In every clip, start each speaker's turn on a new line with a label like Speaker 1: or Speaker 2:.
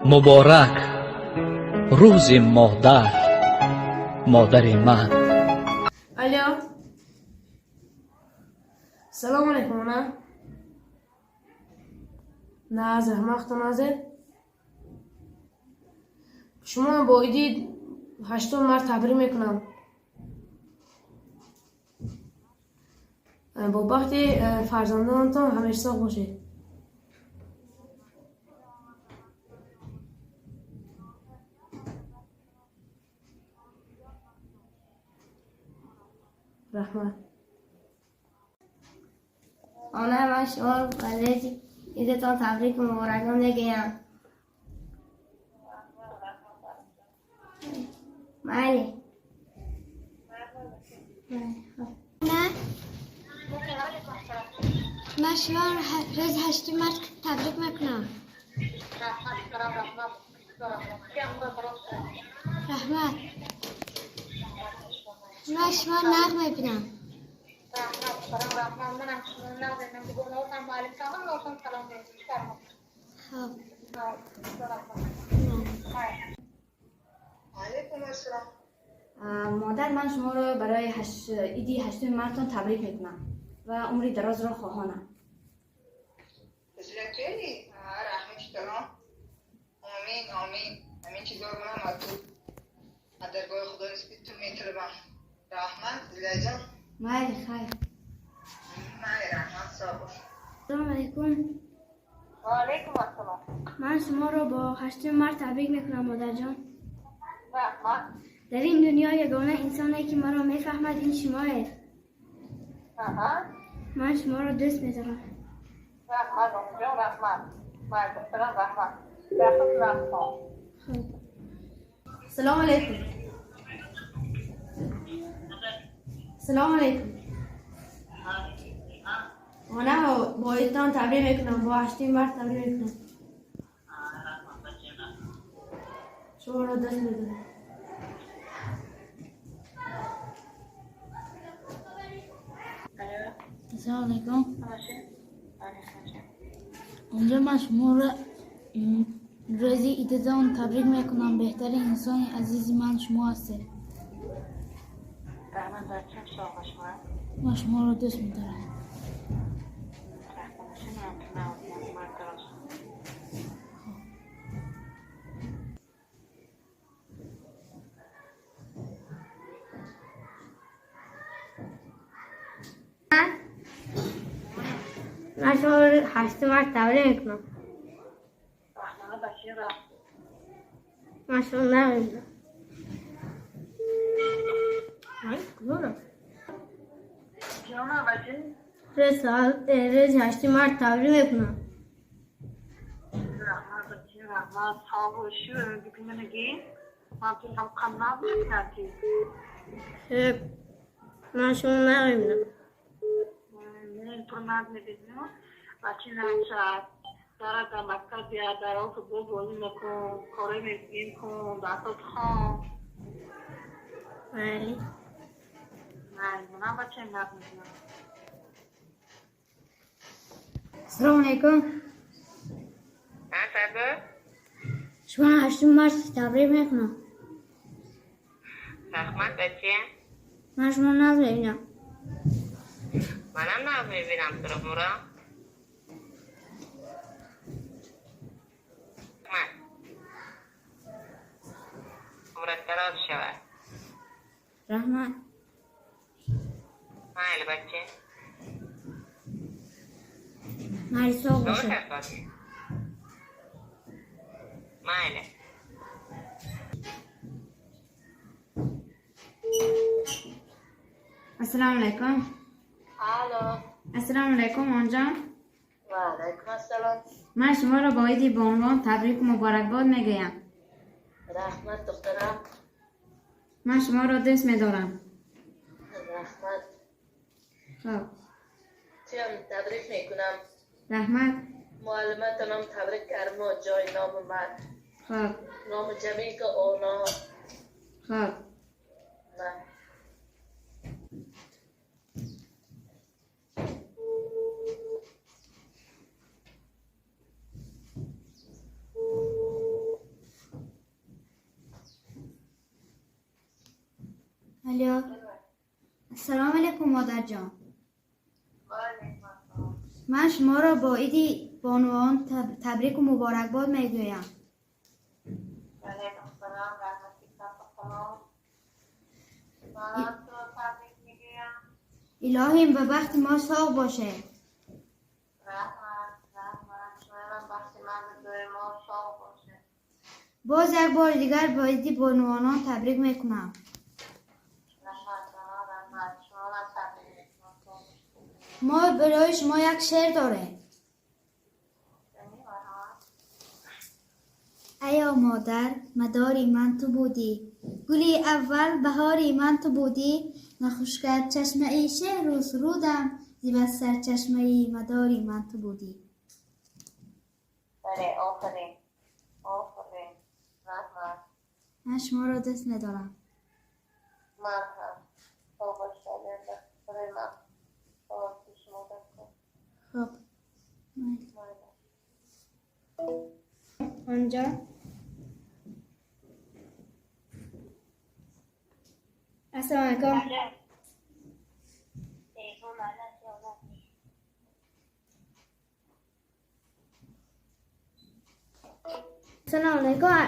Speaker 1: Муборак рӯзи модар, модари ман.
Speaker 2: Алло. Салом алейкум, она. Назар, ҳамахто назар. Шумо бо иди 8 март табрик мекунам. Бо бахти фарзандонатон ҳамеша соғ бошед. Раҳмат.
Speaker 3: Она, ман шумо барои идатон табрик муборакон мегӯям. Майли.
Speaker 4: Ман шумо рӯзи 8 март табрик мекунам. Раҳмат. Ман шумо нағз мебинам. Хоб.
Speaker 5: Модар, ман шуморо барои иди 8 мартон табрик мекунам ва умри дарозро хоҳонам.
Speaker 6: Омин, омин. Ҳамин чизҳоро манам аз ту, аз даргоҳи Худо нисбати ту металабам. Раҳмат, Зилайҷон.
Speaker 5: Майли, хайр.
Speaker 6: Майли, раҳмат, соғ бош.
Speaker 4: Ассалому алайкум.
Speaker 7: Ва алайкум ассалом.
Speaker 4: Ман шуморо бо 8 март табрик мекунам, модарҷон.
Speaker 7: Раҳмат.
Speaker 4: Дар ин дунё ягона инсоне ки маро мефаҳмад ин шумоед. Ман шуморо дӯст медорам.
Speaker 7: Раҳмат, омиҷон, раҳмат. Майли, духтарам, раҳмат. Раҳмат.
Speaker 4: Хуб.
Speaker 2: Салом алейкум. Салом алейкум. Она, бо идтон табрик мекунам, бо 8 март табрик мекунам. Шуморо дӯст медорам.
Speaker 8: Ассалому алайкум. Онҷо ман шуморо рӯзи идатон табрик мекунам. Беҳтарин инсони азизи ман шумо ҳастед. Ман шуморо дӯст медорам.
Speaker 3: Ман шуморо 8 март табрик мекунам. Ман шумо намедонам. Рӯзи 8 март табрик мекунам. Ман шумо намедонам. Майли.
Speaker 5: Ассалому алайкум.
Speaker 4: Шумо 8 март табрик мекунам.
Speaker 7: Раҳмат, бача.
Speaker 4: Ман шумо нағз мебинам.
Speaker 7: Манам нағз мебинам туро, муро. Раҳмат. Умрат дароз шавад.
Speaker 4: Раҳмат.
Speaker 7: Майли, бача.
Speaker 4: Майли, соғ бошед.
Speaker 7: Майли.
Speaker 5: Ассалому алайкум.
Speaker 7: Алло.
Speaker 5: Ассалому алайкум, онҷон.
Speaker 7: Ва алайкум ассалом.
Speaker 5: Ман шуморо бо иди бонувон табрику муборакбод мегӯям.
Speaker 7: Раҳмат, духтарам.
Speaker 5: Ман шуморо дӯст медорам.
Speaker 7: Раҳмат.
Speaker 5: Хоб.
Speaker 7: Туям табрик мекунам.
Speaker 5: Раҳмат.
Speaker 7: Муаллиматонам табрик кармо ҷои номи ман.
Speaker 5: Хоб.
Speaker 7: Номи ҷамиъи оно.
Speaker 5: Хоб.
Speaker 7: На.
Speaker 4: Алло. Ассалому алайкум, модарҷон. Ман шуморо бо иди бонувон табрику муборакбод мегӯям. Илоҳим ба бахти мо соғ бошед. Боз як бори дигар бо иди бонувонон табрик мекунам. Мо барои шумо як шеър дорем. Аё модар, мадори ман ту будӣ, гули аввал баҳори ман ту будӣ, нахушкад чашмаи шеъру сурудам, зи бас сарчашмаи мадори ман ту будӣ. Ман шуморо дӯст медорам. Хуб.
Speaker 3: آنجا السلام علیکم. السلام علیکم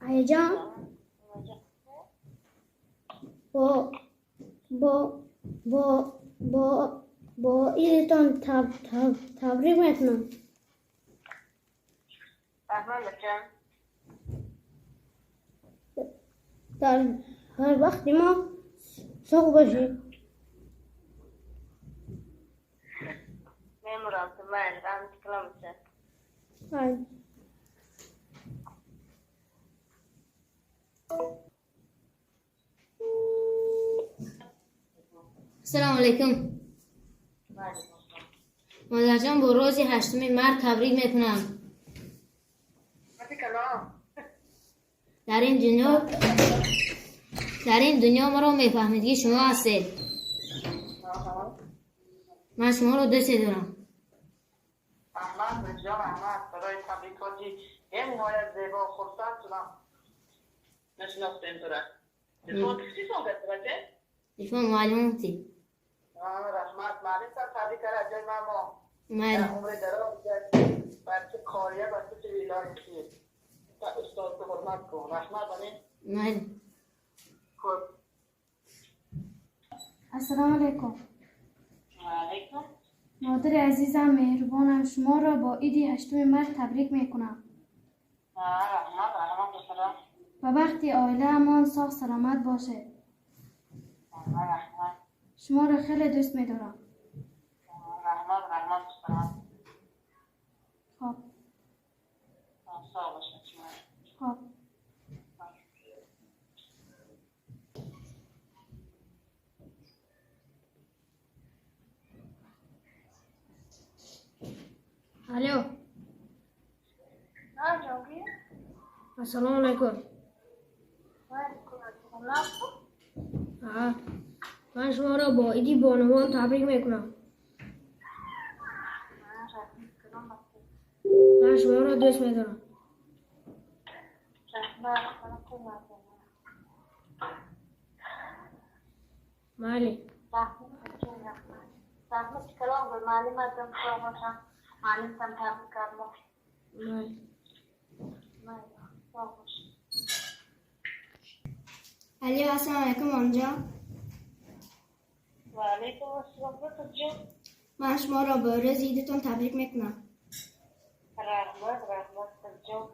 Speaker 3: آیجان. با با با با با ایدتان تبریک میکنم. در هر وقت ما ساق باشید.
Speaker 9: السلام علیکم. مادرجان با روز 8 مارس تبریک میکنم. در این دنیا ما را میفهمید شما هستید. من شما را دوست دارم.
Speaker 6: احمد جان احمد برای تبریکاتی نهایت زیبا خرسند شدم. نشناختیم تو را. تلفن کسی سان کرد بچه؟
Speaker 9: تلفن معلوم تی.
Speaker 6: رحمت معلم سر تبریک کرد جای ما.
Speaker 9: مال.
Speaker 6: عمر دراز بچه کاریه بچه چه ویلای کیه. استاد حرمت کن. رحمت بنی.
Speaker 9: مال.
Speaker 6: خب.
Speaker 4: السلام علیکم.
Speaker 7: و علیکم.
Speaker 4: مادر عزیزم مهربانم، شما را با عید 8 مارس تبریک میکنم.
Speaker 7: رحمت رحمت سلام.
Speaker 4: و وقتی عائله مان صاح سلامت باشه.
Speaker 7: رحمت.
Speaker 4: شما را خیلی دوست میدارم.
Speaker 7: رحمت رحمت سلام.
Speaker 4: خب.
Speaker 7: صاح باشه.
Speaker 4: خب.
Speaker 3: الو. السلام علیکم. من شما را با عید بانوان تبریک میکنم. من شما را دوست میدارم. مالی.
Speaker 2: علی السلام علیکم آنجا.
Speaker 7: و علیکم السلام.
Speaker 2: من شما را به روز عیدتان تبریک میکنم.
Speaker 7: رحمت رحمت جان.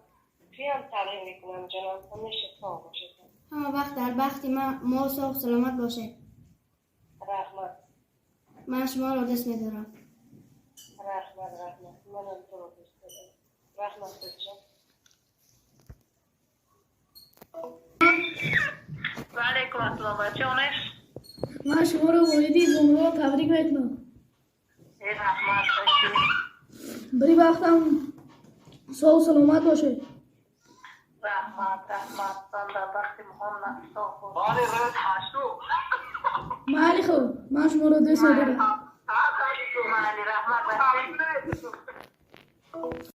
Speaker 7: هم تبریک میکنم جناب، همیشه صاحب باشید.
Speaker 2: همه وقت در بخت ما صاحب سلامت باشه.
Speaker 7: رحمت.
Speaker 2: من شما را دوست میدارم.
Speaker 7: رحمت رحمت. منم تو رو دوست دارم. رحمت جان. و علیکم السلام. بچه اونش؟
Speaker 8: من شما رو با عید بانوان تبریک میکنم.
Speaker 7: رحمت.
Speaker 8: بری وقتم صاحب سلامت باشه.
Speaker 7: رحمت رحمت. در وقت مهم صاحب.
Speaker 6: بله روز 8.
Speaker 8: مالی خوب. من شما رو دوست دارم.
Speaker 7: رحمت.